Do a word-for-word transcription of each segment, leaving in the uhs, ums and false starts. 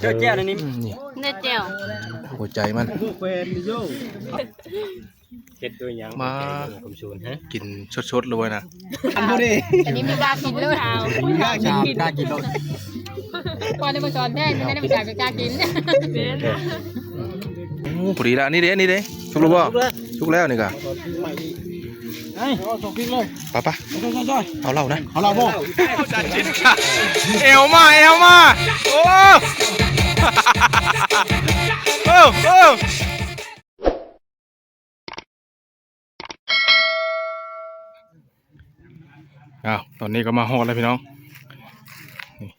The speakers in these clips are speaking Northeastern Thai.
เจ้าแจ่วนี่ อืม นี่ เนื้อแจ่ว หัวใจมัน เฮ็ดด้วยหยัง มา ผมศูนย์ฮะ กินสดๆเลยนะ อันบ่ได้ อันนี้ไม่กล้ากินเลย กล้ากิน กล้ากินเลย ก่อนได้มาสอนแท้ ไม่ได้มาสอนกล้ากิน โอ้ พอดีละ อันนี้เด้ อันนี้เด้ สุกแล้วบ่ สุกแล้วนี่กะ เฮ้ย เอาสองพริกเลย ไปปะ เอาเหล้านะ เอาเหล้าบ่ เอวมา เอวมา โอ้ โอ้ โอ้ อ้าว ตอนนี้ก็มาฮอดแล้วพี่น้อง นี่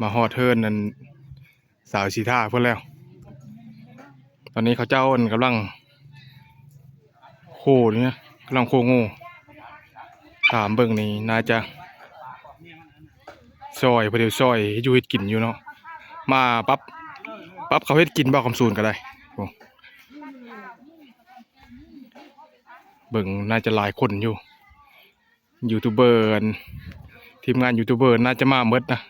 มาฮอดเฮือนนั่น สาวสีท่าเพิ่นแล้ว ตอนนี้เขาเจ้าอันกำลัง โคนี่นะ กำลังโคโง่ ถามเบิ่งนี่น่าจะ ซอย พอดีซอย อยู่เฮ็ดกินอยู่เนาะ มาปั๊บ ปั๊บเขาเฮ็ดกินบ่คำสูนก็ได้ โอ้ เบิ่งน่าจะหลายคนอยู่ ยูทูบเบอร์อัน ทีมงานยูทูบเบอร์น่าจะมาหมดนะ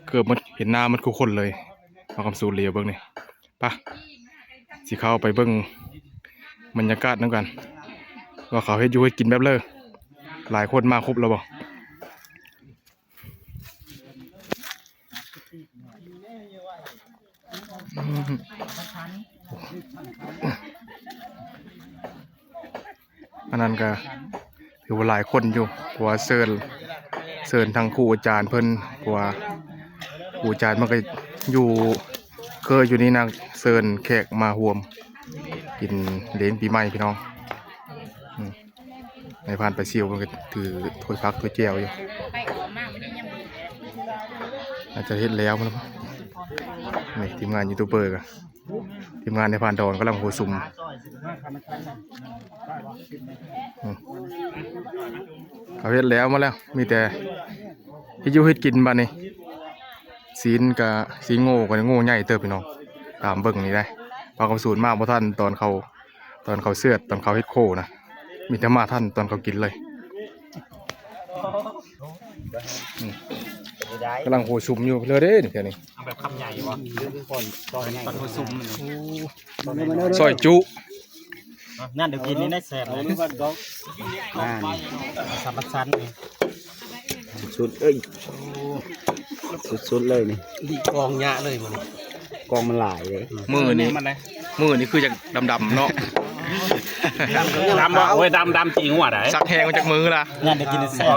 เกือบหมด เห็นหน้าหมดทุกคนเลย เอาคำสูนเหลียวเบิ่งนี่ ปะ สิเข้าไปเบิ่งบรรยากาศนำกัน ว่าเขาเฮ็ดอยู่เฮ็ดกินแบบเลอ หลายคนมาครบแล้วบ่ อันนั้นก็ถือว่าหลายคนอยู่ เพราะว่าเชิญ เชิญทางครูอาจารย์เพิ่น เพราะว่าครูอาจารย์มันก็อยู่ เคยอยู่นี่นะ เชิญแขกมาร่วมกินเลี้ยงปีใหม่พี่น้อง อืม นายพรานไปซิวมันก็ถือถ้วยผักถ้วยแจ่วอยู่ อาจจะเฮ็ดแล้วมัน นี่ทีมงานยูทูบเบอร์กะ ทีมงานนายพรานดอนกำลังหัวสุม อืม เขาเฮ็ดแล้วมาแล้ว มีแต่เฮ็ดอยู่เฮ็ดกินบัดนี้ ศีลกะ ศีลโง่กะโง่ใหญ่เติบพี่น้อง ตามเบิ่งนี่ได้ ปลากระสูนมาบ่ทันตอนเขา ตอนเขาเสือด ตอนเขาเฮ็ดโคนะ มีแต่มาทันตอนเขากินเลย อืม กำลังโคชุมอยู่เลยเด้นี่แถวนี้ เอาแบบคำใหญ่วะ ตอนหัวซุ่มมัน ซอยจุ นั่นเดี๋ยวกินนี่ได้แซ่บเลย อ่า นี่ สามพันชั้นนี่ สุดๆ เอ้ย สุดๆ เลยนี่ ดีกองเยอะเลยมัน กองมันหลายเลย มือนี่ มันเลย มือนี่คืออยากดำๆ เนาะ ดำบ่ โอ้ย ดำ ดำจริงว่ะได้ สักแห้งมาจากมือละ นั่นเดี๋ยวกินแซ่บ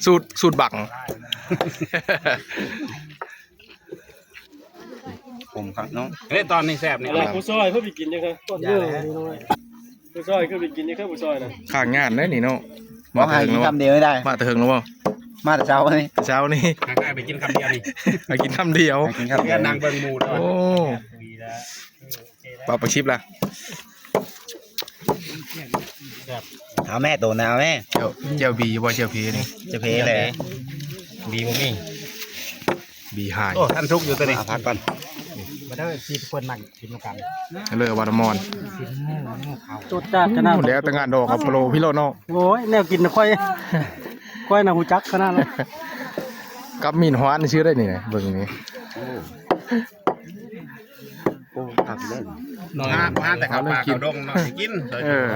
สูตร สูตรบัง ผมครับเนาะ เฮ้ย ตอนนี้แซ่บนี่ เอาล่ะ ผู้ซอยเพิ่นไปกินยังไง ผู้ซอยเพิ่นไปกินยังไง ผู้ซอยนะ ข้างงานได้นี่เนาะ บ่ มา หา ถึง กิน แล้ว คำเดียวไม่ได้ มาถึงแล้วบ่ มาแต่เช้านี่ เช้านี่ หาไปกินคำเดียวนี่ ไปกินคำเดียว ไปกินคำเดียว เพื่อนนั่งเบิ่งหมู่แล้ว โอ้ ปรับอาชีพละ เอาแม่โตนะเอาแม่ เจ้า เจ้าบีบ่ เจ้าพีนี่ เจ้าพีเลย บีบ่มี บีหาย โอ้ ท่านทุกอยู่ตัวนี้ เอาพักก่อน มาเด้อ สี่คนนั่งกินกัน เลยวัดมอน จดจ้าดขนาด แล้วแต่งานดอกกับโปรพี่โลเนาะ โอ้ย แนวกินนะค่อย ค่อยนะฮู้จักขนาดนั้น กับมีนฮวานชื่อได้นี่นะ เบิ่งนี่ โอ้ ผักเล่น น้อย มา มาแต่เขาป่าเขาดงเนาะ กิน เออ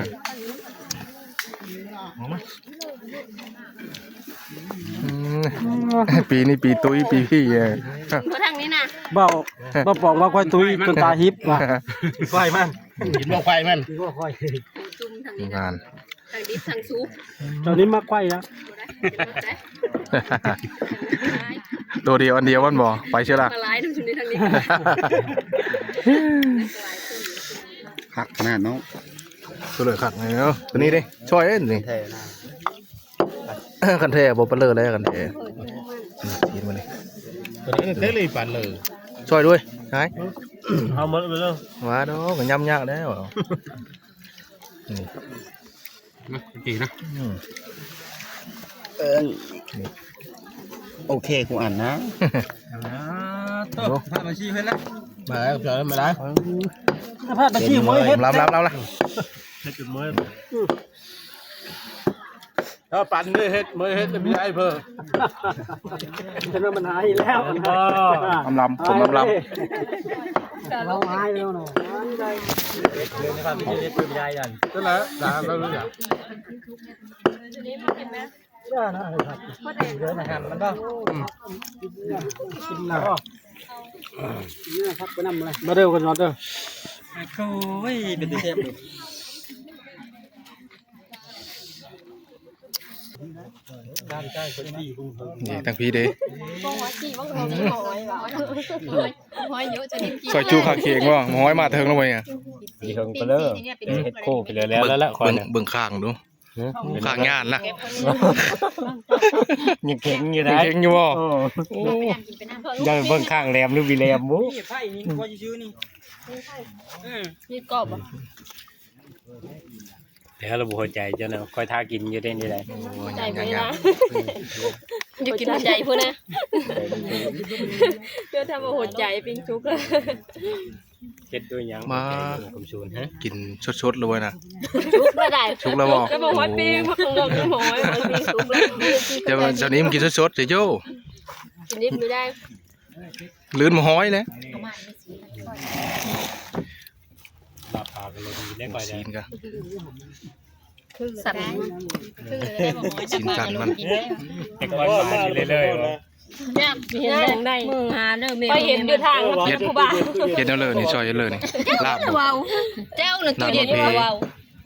อืม ปีนี้ปีตุ้ย ปีพี่เออ บ่ทางนี้นะ เบา เบาปองว่าค่อยตุ้ยจนตาฮิปว่ะ ค่อยมัน กินบ่ควายมัน คือว่าค่อย จุ่มทางนี้นะ งาน ทางดิบทางซุป ตอนนี้มาค่อยแล้ว ตัวเดียวอันเดียวมันบ่ ไปเชียวละ มาหลายน้ำซุปนี่ทางนี้ คักขนาดเนาะ ตัวเหลือคักไงเนาะ ตัวนี้ดิ ช่อยเอ้ยนี่ แท้นะ คันแท้บ่ปะเลอแล้วคันแท้ อืม กินมาเลย ตัวนี้เต้เลยปานเลย ช่อยด้วย หาย เอาหมดไปเลย ว่าดอก ก็ย่ำยากแล้ว นี่ มากินนะ อืม เออ โอเค กูอ่านนะ อ่า โถ่ พามาชี้เพิ่นละ มาแล้ว มาแล้ว พามาชี้มวยเฮ็ด ลำลำลำละ เฮ็ดจนมวย ถ้าปันนี่เฮ็ด มื้อเฮ็ดจะมีไอ้เพิ่ม จนว่ามันหายแล้ว อ๋อ ลำลำ ผมลำลำ เราหายแล้วเนาะ เดี๋ยวนะครับ พี่เจเวทไม่ได้กัน นั่นแหละ ด่าเราเลยอ่ะ เดี๋ยวนะ ครับ เดี๋ยวนะ หั่นมันก็ อืม กินหน่อย เนี่ยครับ ไปนำเลย มาเด้อกัน มาเด้อ โอ้ย เป็นตัวแซ่บเลย นี่ตั้งพี่เด้ หอยจีบ หอยหวาน หอยเยอะจะได้กิน ซอยจุขาเคียงว่ะ หอยมาเทิงแล้วเว้ย มีเทิงไปเลย เฮ็ดโคไปเลย แล้ว แล้ว แล้ว เบิ่ง เบิ่งข้างดู ฮะ ข้างงานนะ ยังเข็งอยู่นะ ยังเข็งอยู่บ่ โอ้ โอ้ ยังเบิ่งข้างแหลมหรือบ่แหลมบุ นี่ไผ่นี่ พอซื่อๆนี่ เออ นี่กรอบบ่ เดี๋ยวเราบ่เข้าใจเจ้าเนาะ ค่อยทากินอยู่เด้นี่แหละ ใจเพิ่นนะ อยู่กินใจเพิ่นนะ เดี๋ยวทำเอาหัวใจปิ้งสุก เฮ็ดด้วยหยัง มา หัวใจปิ้งคำซูนฮะ กินสดๆเลยนะ สุกบ่ได้ สุกแล้วบ่ ก็บอกว่าปิ้ง ผักหลวกก็บอกว่าปิ้งสุกแล้ว เดี๋ยวเช้านี้มันกินสดๆสิโจ้ กินดิบไม่ได้ ลื่นมาห้อยเลย ลาบปลากันเลยดีได้ก่อย ซีนกะ สั่น ซีนสั่นมัน แต่ก่อนมากินเรื่อยๆ เนี่ย เห็นได้ มึงหาเด้อแม่ ไปเห็นอยู่ทาง เฮ็ด ครูบา เฮ็ดแนวเลยนี่ ซอยเลยนี่ ลาบ ว้าว เจ้าน่ะ ตู้เย็น ลาบ ว้าว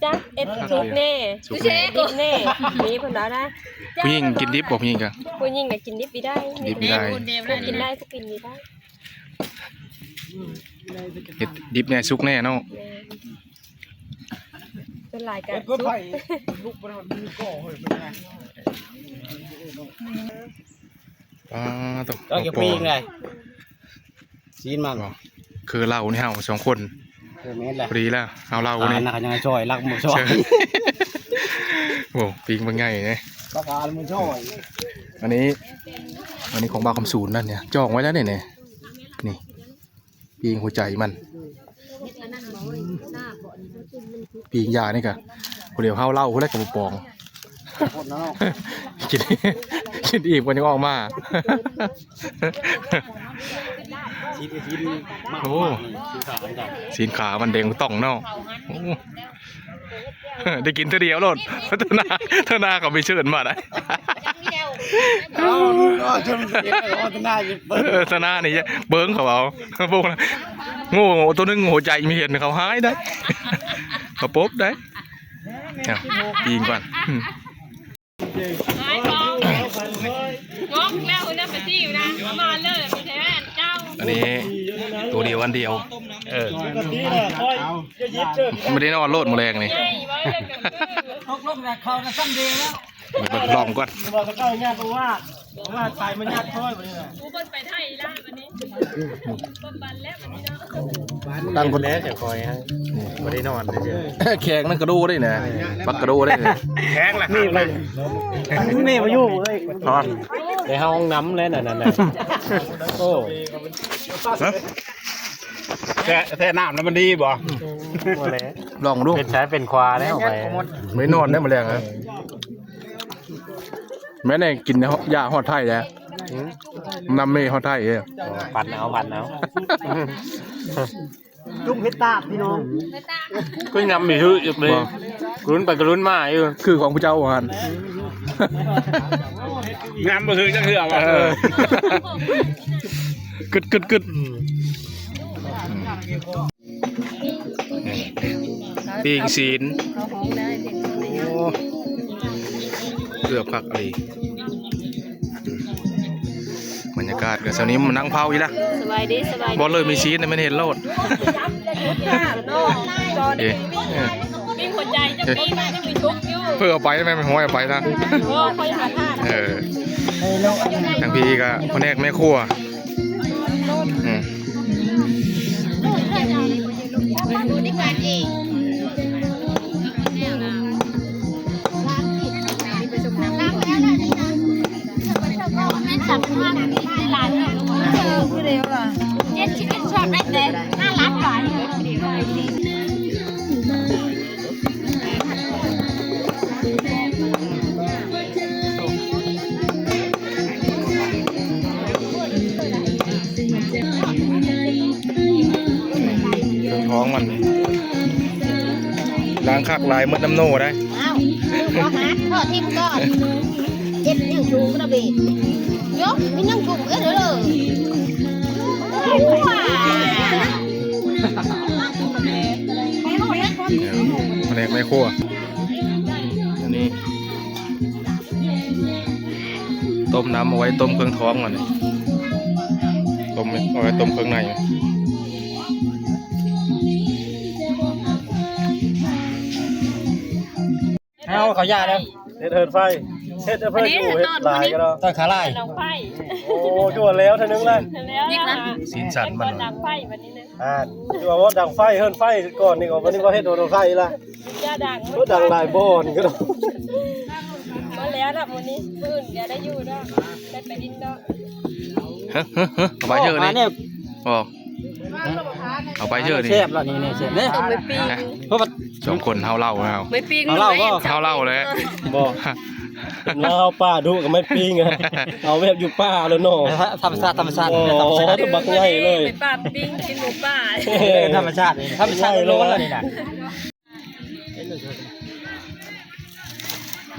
จ้ะ เอ็ดสุกแน่ สุกแน่ ดิบแน่ มีเพิ่นว่านะ ผู้หญิงกินดิบบ่ ผู้หญิงกะ ผู้หญิงน่ะกินดิบบ่ได้ ดิบบ่ได้ กินได้ก็กินบ่ได้ เฮ็ดดิบแน่สุกแน่เนาะ แม่น ส่วนหลายกะสุก อ่า ต้อง ต้องอย่าปีงเลย ซีนมัน คือเรานี่เฮาสองคน เออ แม่นแหละ พอดีแล้ว เอาเรา อ่า นี่ น่าจะยังซอย รักหมูซอย โอ้ ปิ้งมันไงเนี่ย ปลาคาร์ฟมันซอย อันนี้ อันนี้ของบ่าวคำศูนย์นั่นเนี่ย จองไว้แล้วเนี่ย เนี่ย นี่ ปิ้งหัวใจมัน ปิ้งยานี่กะ ผู้เดียวเฮาเหล้าผู้แรกกับปอง กิน กินอิ่มกันยังออกมา ซีน ซีน โอ้ ซีนขามันจ้ะ ซีนขามันแดงต่องเนาะ โอ้ ได้กินเทื่อเดียวโลด เทื่อหน้า เทื่อหน้าเขาไปเชิญมาได้ เอา เอาจนเสียเอาเทื่อหน้าจะเปิด เออ เทื่อหน้านี่เบิ่งเขาเอา พวกนั้น โง่ตัวหนึ่งหัวใจมีเห็นเขาหายได้ เขาปบได้ เนี่ย ปีนก่อน อืม หายกอง งอกแล้วนะ ไปที่อยู่นะ เอามาเลย ไปแทนเจ้า อันนี้ตัวเดียวอันเดียว เออ ไม่ได้นอนโลดมื้อแลงนี่ ใหญ่ว่าเรื่องกันคือ ตกลงแต่เขานะซ้ำเดียวแล้ว เดี๋ยวไปลองก่อน บอกเขาเจ้าญาติว่า ว่าตายมันญาติค่อยไปเลย กูเพิ่นไปไทยล่าวันนี้ เพิ่นบันแล้ววันนี้เนาะ ตั้งคน แล้วจะคอยฮะ บ่ได้นอนเลยเด้อ แขงนั่นกระโดดได้นะ ปักกระโดดได้นะ แขงล่ะ นี่ไป นี่มาอยู่เอ้ย นอน ในห้องน้ำแล้วน่ะ นั่นน่ะ โอ้ ฮะ แช่ แช่น้ำแล้วมันดีบ่ บ่แล้ว ลองดู เป็นซ้ายเป็นขวาแล้วไป ไม่นอนได้มื้อแลงนะ แม่นได้กินยาฮอดไทยแล้ว หืม นำเมฮอดไทยเอ้ย ปั่นเอา ปั่นเอา จุ่มเห็ดตาบพี่น้อง ก็ยำมีหื้ออีกเลย บ่ กลุ้นไปกลุ้นมาอยู่ คือของพระเจ้าว่าหั่น ยำบ่คือจักเทื่อว่ะ เออ กึดกึดกึด ปิ้งซีน โอ้ เกือบคักอีหลี บรรยากาศก็เช้านี้มันนั่งเผาอีกละ สบายดี สบายดี บ่เลยมีซีนนะ มันเห็นโลด เอ๊ะ ปิ้งหัวใจจะปิ้งมาจะมีทุกข์อยู่ เพื่อเอาไปไหม มันห้อยเอาไปนะ โอ้ ค่อยหาทาน เออ ทางพี่ก็พนักแม่ครัว อืม เจ็ดสิบเอ็ดชอบได้แต่ห้าล้านบาท เ ล้างคักหลายหมดน้ำโน่ได้ อ้าว ขอหาข้อทิมก่อน เจ็บยังสูงกระเบนยกมันยังสูงเอ้ยเด้อ ผนกแม่ครัว อันนี้ ต้มน้ำเอาไว้ต้มเครื่องท้องมัน ต้มเอาไว้ต้มเครื่องใน เอาเขาย่าเด้อ เฮ็ดเฮินไฟ เฮ็ดเพื่ออยู่ เฮ็ดหลายก็ได้ ต้นขาลาย น้องไฟ โอ้ จวดแล้วเท่านึงเลย แล้ว สีสันมัน ดังไฟวันนี้นึง อ่า คือว่าดังไฟ เฮินไฟก่อนนี่ก็วันนี้ก็เฮ็ดโดนไฟละ จะดัง ก็ดังหลายบ่อนก็ได้ มาแล้วล่ะมื้อนี้ มื้ออื่นก็ได้อยู่เนาะ ได้ไปดินเนาะ ฮะ ฮะ ฮะ เอาไปเยอะนี่ โอ้ มาเนี่ย บอก เอาไปเยอะนี่ แซ่บแล้วนี่ นี่แซ่บเนี่ย ต้มไปปิ้ง นะ เพราะว่า สองคนเฮาเล่าแล้ว ไม่ปิ้ง เอาเล่า หนูไม่ ก็ เฮาเล่าเลย บอก เราเอาป่าดุกับไม่ปิ้งอะ เอาแบบอยู่ป่าแล้วเนาะ ธรรมชาติ ธรรมชาติ โอ้ ธรรมชาติ บักใหญ่เลย ไปป่าปิ้งกินหมูป่า เออ ธรรมชาตินี่ ธรรมชาติล้วนๆเลยนี่นะ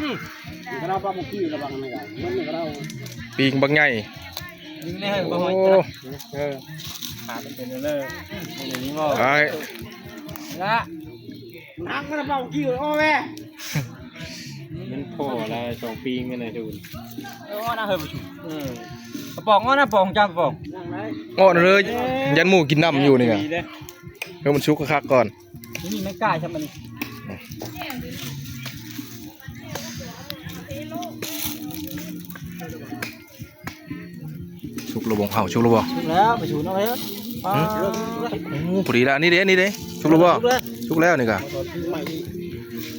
อืม ก็เราปลาหมึกที่ระวังนะครับ มันก็เรา ปิ้งบักใหญ่ ยิงได้ โอ้ บ่หอย เออ ขาเป็นเป็นเลย เป็นอย่างนี้บ่ ไอ้ ละ นักมันเป่ากี่โอ้แม่ มันพออะไร สองปีเงินอะไรทุน เออ อ้อนะ เฮ้ย ประชุม เออ กระป๋องอ้อนะ ป๋องจ้าป๋อง อ้อนะเลย ยันหมูกินน้ำอยู่นี่ไง ดีเด้ เออ มันสุกคักๆก่อน นี่ไม่กล้าใช่ไหมนี่ สุกแล้วบ่เฮา สุกแล้วบ่ สุกแล้ว ไปสูนเอาไว้ หืม โอ้ พอดีละ นี่เด้ นี่เด้ สุกแล้วบ่ สุกแล้ว สุกแล้วนี่กะ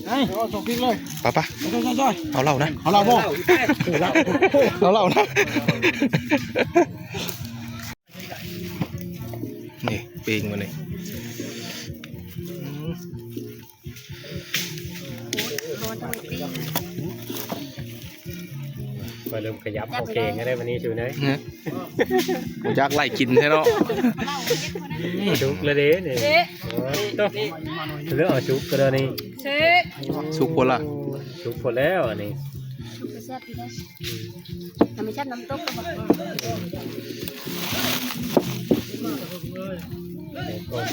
ไอ้ เอาสองปิ้งเลย ไปปะ เอาจ้อยๆๆ เอาเหล้านะ เอาเหล้าบ่ เอาเหล้านะ นี่ปิ้งมาเลย อืม ไปเริ่มขยับเอาเข่งก็ได้วันนี้สูเนย เนี่ย อยากไล่กินแท้เนาะ สุกแล้วเด้เนี่ย เอ๊ะ โอ้ยต้องเลือกเอาสุกก็ได้นี่ เช็ค สุกพอละ สุกพอแล้วอันนี้ ธรรมชาติน้ำตกก็บอกว่า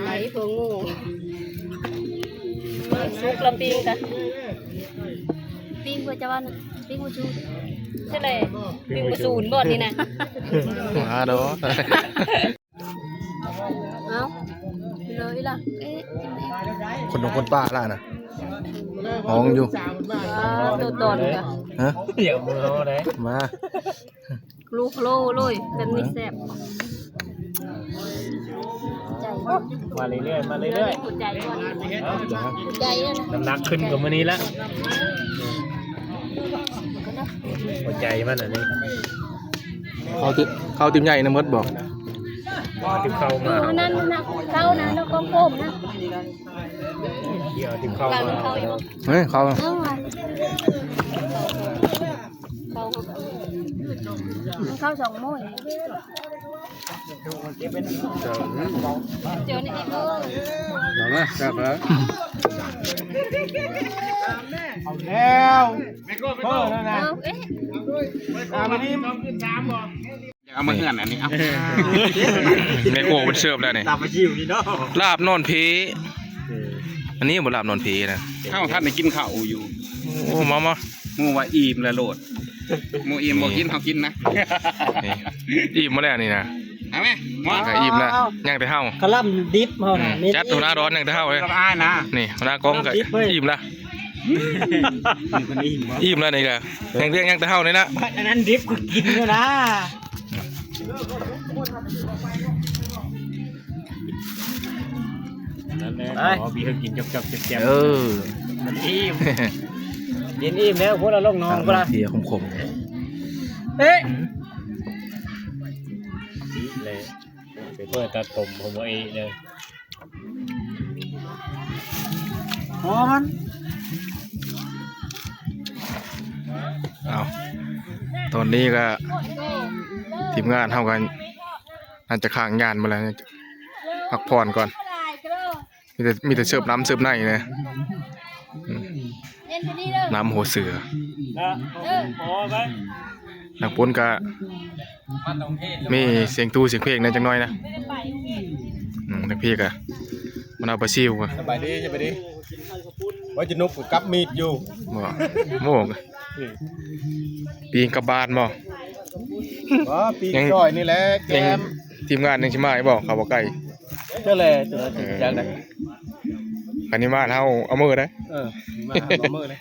ไหนพวกงู สุกละปิ้งกะ ปิ้งเพื่อจะว่าปิ้งบ่สูน ใช่เลย ปิ้งบ่สูนบ่นี่นะ มาเด้อ เอ้า ไปเลยล่ะ เอ๊ะ คนดงคนป่าล่ะนะ ห้องอยู่ ว้าว ตัวตอนกะ ฮะ เดี๋ยวมือเขาได้ มา ลูกโลเลย แบบนี้แซ่บ มาเรื่อยๆ มาเรื่อยๆ หัวใจก่อน หัวใจเนี่ยนะ น้ำหนักขึ้นกว่ามื้อนี้ละ หัวใจมันอันนี้ เข้าติ เข้าติมใหญ่นะมดบอก เอาติมเข้ามา เออ นั่นนะ เข้านะ แล้วก็โป่มนะ เดี๋ยวติมเข้ามา เฮ้ย เข้า เข้ามา เข้า มันเข้าสองโมง เจอในเอเวอร์ มามาครับ เอาแล้ว เออ นั่นนะ เออ เอ๊ะ อ่า มันนี่ เอามาเฮือนอันนี้ เอา แม่ครัวมันเสิร์ฟแล้วนี่ ตามมาชิวนี่เนาะ ลาบนอนผี อันนี้บ่ลาบนอนผีนะ เฮาท่านได้กินข้าวอยู่ โอ้ มามา หมู่ว่าอิ่มแล้วโลด หมู่อิ่มบ่กิน เฮากินนะ นี่ อิ่มมาแล้วนี่นะ เอาไหม นี่ก็อิ่มแล้ว ยังแต่เฮา กะหล่ำดิบเฮานะ อืม จัดหัวหน้าดอนยังแต่เฮาเลย กับอ้ายนะ นี่หัวหน้ากองก็ กะหล่ำดิบเว้ย อิ่มแล้ว มันอิ่มบ่ อิ่มแล้วนี่ก็ ยังเรียกยังแต่เฮานี่นะ อันนั้นดิบก็กินอยู่นะ นั่นแหละ ไป ขอบีเพิ่งกินจบๆแจ่มๆ เออ มันอิ่ม กินอิ่มแล้วพวกเราลงนองก็ละ เสียขมๆ เอ๊ะ เลย ไปเปิดตัดผมผมว่าเอ๊ะเลย อ๋อ มัน เอา ตอนนี้ก็ ทีมงานเฮากัน น่าจะค้างงานมาแล้ว พักผ่อนก่อน มีแต่ มีแต่เสิร์ฟน้ำเสิร์ฟในนะ อืม น้ำหัวเสือ นะ โอ้ไป นักปนกะ มีเสียงตู้เสียงเพลงแหน่จักหน่อยนะ อืม นักเพลงกะ มันเอาปลาซิวอะ สบายดี สบายดี ว่าจะนุกกับมีดอยู่ บ่ โม่ ปีงกลับบ้านบ่ อ๋อ ปีง ยัง ซอยนี่แหละ แก ยัง ม ทีมงานยังสิมาอีกบ่ เขาบ่ไกล เจ้าแหละ ตัวนั้น เออ จังนะ คันนี้มาเฮาเอามือได้ เออ มาเอามือเลย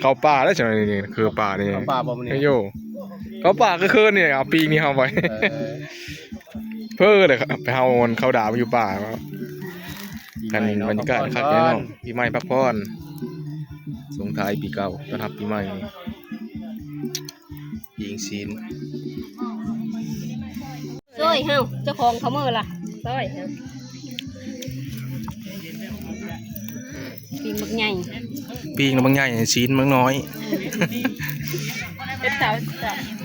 เข้าป่าแล้วจังนี่ คือป่านี่ เข้าป่าบ่มื้อนี้ โย เข้าป่าก็คือนี่ เอาปีงนี่เฮาไป เออ เพ้อเลยครับ ไปเฮามันเข้าดาวอยู่ป่า ปีใหม่เนาะ กันบรรยากาศ พักผ่อน คักแน่นอน ก่อน ปีใหม่พักผ่อน ส่งท้ายปีเก่า ต้อนรับปีใหม่ ปีงศีล ซอยเฮา เจ้าของเขาเมื่อล่ะ ซอยเฮา ปีงบักใหญ่ ปีงบักใหญ่ ศีลบักน้อย เป็นเตา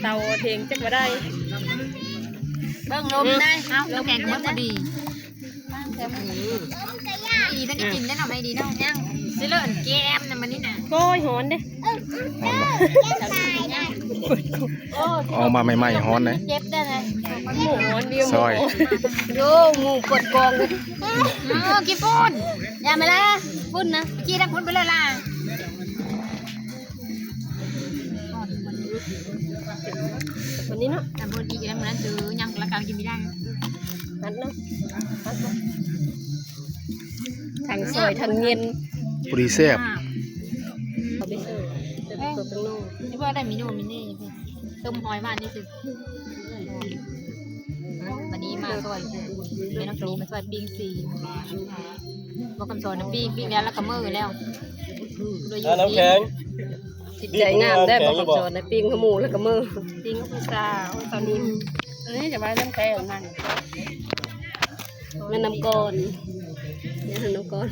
เตาเทงจักบ่ได้ เบิ่งลมได้ เอ้า ลมแข็งก็พอดี อีนั่นก็กินได้เนาะ ไม่ดีเนาะ ยังสิเลิศแกมนะมันนี่นะ โอ้ย ฮ้อนเด้ ออกมาใหม่ๆ ฮ้อนนะ เจ็บได้เลย หมูฮ้อนเดียว ซอย โย หมูปวดกอง อ๋อ ขี้ฝุ่น อย่ามาละ ฝุ่นนะ ขี้ดักฝุ่นไปเลยล่ะ วันนี้เนาะ แต่บางทีกินแล้วเหมือนนั้นซื้อยังละกันกินไม่ได้ นัดเนาะ นัดเนาะ ทั้งซอยทั้งเย็น พอดีแซ่บ เอาไปเสิร์ฟ เสิร์ฟตัวข้างนอก นี่ว่าได้เมนูมินิ ต้มหอยหวานนี่สิ วันนี้มาซอย แม่น้องตีมาซอยปิ้งสี บอกคำสอนนะปิ้ง ปิ้งแล้ว แล้วก็เมื่อแล้ว อ่า น้ำแข็ง จิตใจงามได้บอกคำสอนนะ ปิ้งขมูแล้วก็เมื่อ ปิ้งกับผู้สาว ตอนนี้ อันนี้จะมาน้ำแข็งนั่น แม่น้ำก่อน แม่น้ำก่อน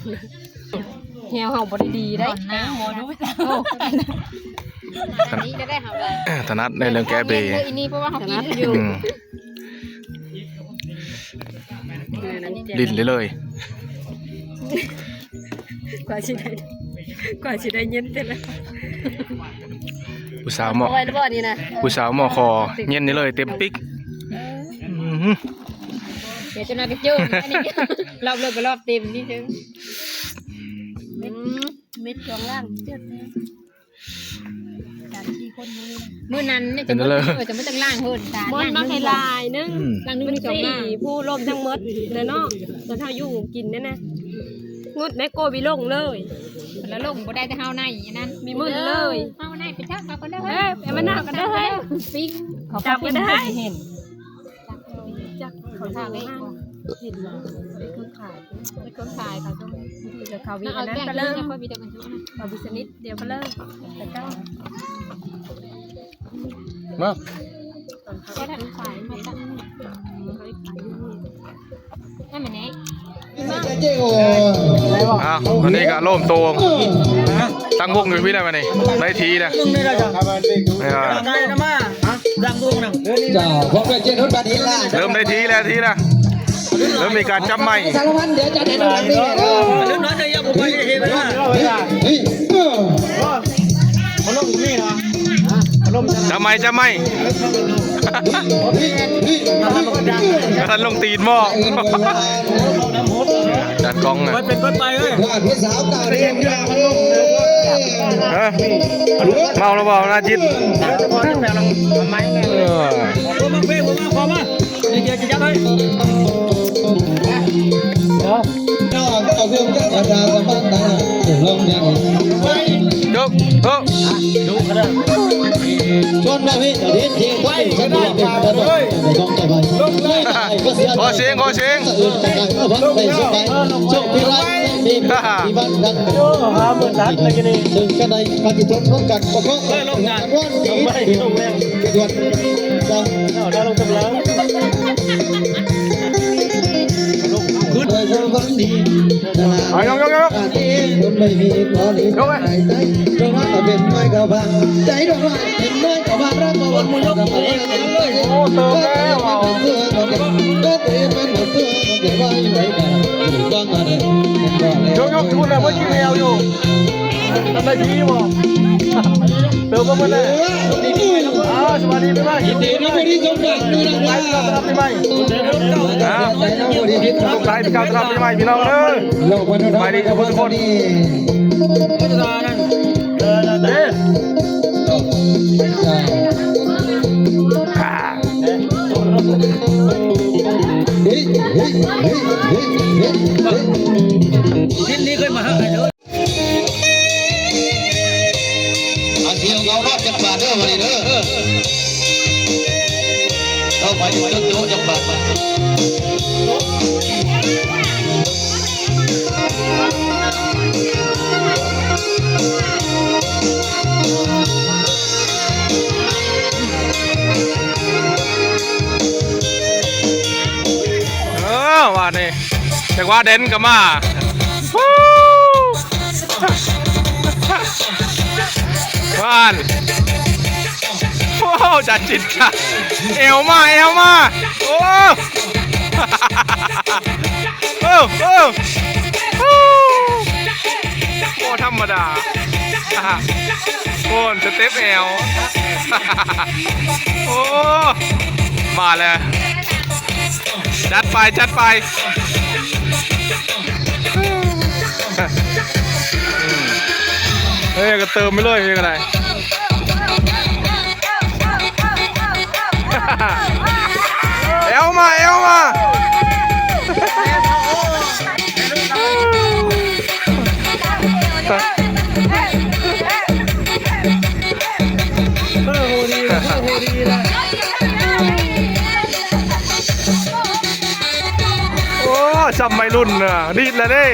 แฮวเฮาบ่ได้ดีได้ หน้าหัวดู อันนี้จะได้เฮาเลย ถนัดในเรื่องแก้เบ อันนี้เพราะว่าเฮากิน ถนัดอยู่ อืม ลิ้นเลยเลย กว่าสิได้ กว่าสิได้เย็นแต่ละ ผู้สาวเหมาะ เอาไว้หรือเปล่านี่นะ ผู้สาวเหมาะคอ เย็นนี่เลย เต็มปิ๊ก อืม เดี๋ยวจะนอนกระจุกอันนี้ รอบเลิกก็รอบเต็มนี่เชิง อืม เม็ดสองล่างเจ็ด มื้อนั้นเนี่ย เป็นอะไร จะไม่ต้องล้างเพิ่น มดมาให้หลายนึง อืม ล้างนึง มัน สอง สี่ ล้าง ผู้ร่วมทั้งหมดนะเนาะ ตอนเฮาอยู่กินนั่นนะ งดแม่โกวิลงเลย แล้วลงบ่ได้แต่เฮาในอันนั้น มีมื้อเลย เฮาในไปจับเอากันได้ เอ้ย ไปมานั่งกันได้ ปิ้ง จับกันได้ เห็น จักเขาทางได้ เห็นแล้ว เป็นคนขาย เป็นคนขายเขาต้อง เดี๋ยวเขาวิ เอา อันนั้น แกง ไปเริ่ม เนี่ยค่อยมีแต่คนซื้อนะ เอาบิสนิทเดี๋ยวไปเริ่ม แต่ก็ มา ตอนเขาเป็นคนขายมาตั้ง เขาขายอยู่นี่ นั่นมันเอง อ้าว อันนี้ก็ร่วมโตง ตั้งวงอยู่พี่ได้มานี่ ได้ทีนะ เออ ได้นะมา ดังวงนะ จ้า พบกับเจนุชปานิชล่ะ เริ่มได้ทีแล้วทีนะ เริ่มมีการจับไมค์ สารพันเดี๋ยวจะได้ดูหลังนี่แหละ เรื่องน้อยจะยังผมไปเห็นไหมล่ะ นี่ เออ เขาลงนี่นะ จับไมค์ จับไมค์ นี่ นี่ กระทันลงตีนหม้อ จัดกล้องนะ ไปเป็นไปไปเว้ย ว่าพี่สาวเก่าเรียนอยู่ ฮะ เมาแล้วเปล่า หน้าจิต เออ มาเพ่มาพอมา เดี๋ยวจะยัดให้ ก็เอาเครื่องจักรประชาสัมพันธ์นะ ลงเนี่ย ยก เฮ้ย ดูขนาด ชวนมาพี่ เดี๋ยวนี้เที่ยงไปก็ได้ ขอเสียง ขอเสียง โอ้หาเหมือนรักเลยนี่ ถึงกระไดปฏิทนร่วมกัน ปกป้อง เฮ้ย ลงงาน ร่วมดี ลงแรง กระดวน เอาได้ลงกำลัง ขึ้นเลย เอายกยกยกยก คนไม่มีขอหนี ยกไป หายใจ เพราะว่าเป็นไม้ก็บาง ใจดอกไม้เป็นไม้ก็บาง รักก็บาง คนมันยกมือเองเลย โอ้ เติมแล้ว ก็เตะมันหมดตัว ก็เตะมันหมดตัว ก็เตะไว้ไว้กัน ต้องมาเลย ยกยกทุนแล้ว เมื่อกี้แมวอยู่ ทำไมพี่บอก เติมมาเมื่อไหร่ อ้าว สวัสดีปีใหม่ ยินดีนะ วันนี้สงกรานต์ด้วยนะ ไปต้อนรับปีใหม่ อ่า สงกรานต์ปีเก่าต้อนรับปีใหม่ พี่น้องเด้อ ไปดีทุกคน เอ๊ะ อ่า เฮ้ย เฮ้ย เฮ้ย เฮ้ย เฮ้ย เฮ้ย เอาเสียงเอารอบจักบาทเด้อ วันนี้เด้อ เอาไปถึงโจ๊ะจักบาทมา เออ ว่านี่ จังหวะเด่นก็มา ฮู้ ว่าน โอ้โห จัดจิตค่ะ เอวมา เอวมา โอ้ โอ้ โอ้ โอ้ ธรรมดา โอ้ สเต็ปแอว โอ้ มาแล้ว จัดไป จัดไป เฮ้ย ก็เติมไปเลย นี่ก็ได้ แอวมา แอวมา เออ โหดีนะ โหดีนะ โอ้ ซ้ำไม่รุ่นน่ะ ดีดแล้วเด้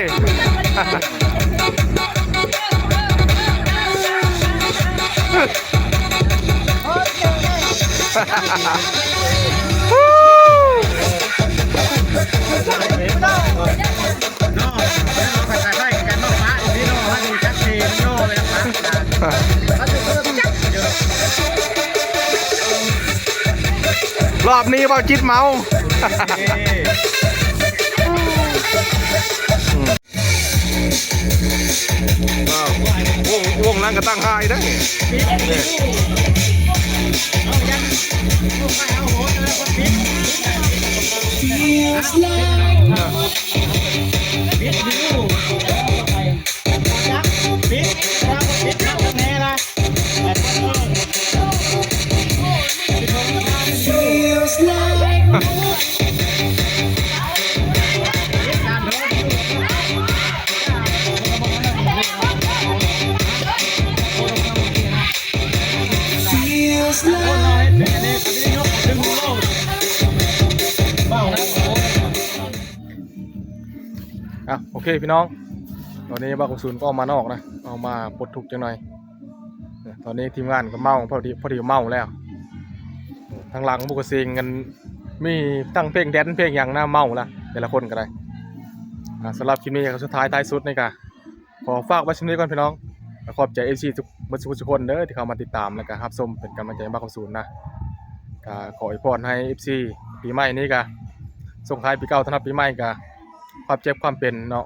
รอบนี้เบาจิตเมา อ้าว วง วงหลังก็ตั้งหายได้นี่ อ่ะ โอเคพี่น้อง ตอนนี้บ่าวคำศูนย์ก็ออกมานอกนะ ออกมาปลดทุกข์จังหน่อย ตอนนี้ทีมงานก็เมา พอดี พอดีเมาแล้ว ทางหลังบุกเซงกัน มีทั้งเพลงแดนซ์เพลงหยังนะ เมาละ แต่ละคนก็ได้ อ่ะ สำหรับคลิปนี้ก็สุดท้ายท้ายสุดนี่ก็ ขอฝากไว้ช่ำนี้ก่อนพี่น้อง ขอบใจ เอฟซี ทุก เบิดทุกคนเด้อ ที่เข้ามาติดตาม แล้วก็รับชมเป็นกำลังใจให้บ่าวคำศูนย์นะ ก็ขออวยพรให้ เอฟซี ปีใหม่นี้ก็ ส่งท้ายปีเก่าต้อนรับปีใหม่ก็ ความเจ็บความเป็นเนาะ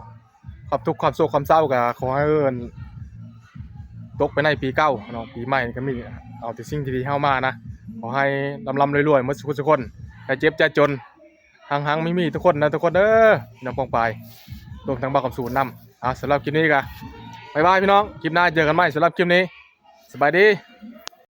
ความทุกข์ความโศกความเศร้าก็ขอให้เอิ้นตกไปในปีเก่าเนาะ ปีใหม่ก็มี เอาแต่สิ่งที่ดีเข้ามานะ ขอให้ร่ำๆรวยๆ เบิดทุกคน อย่าเจ็บอย่าจน หังๆ มีๆ ทุกคนนะ ทุกคนเด้อ พี่น้องป้องปาย รวมทั้งบ่าวคำศูนย์นำ อ่ะ สำหรับคลิปนี้ก็ บ๊ายบายพี่น้อง คลิปหน้าเจอกันใหม่ สำหรับคลิปนี้ สบายดี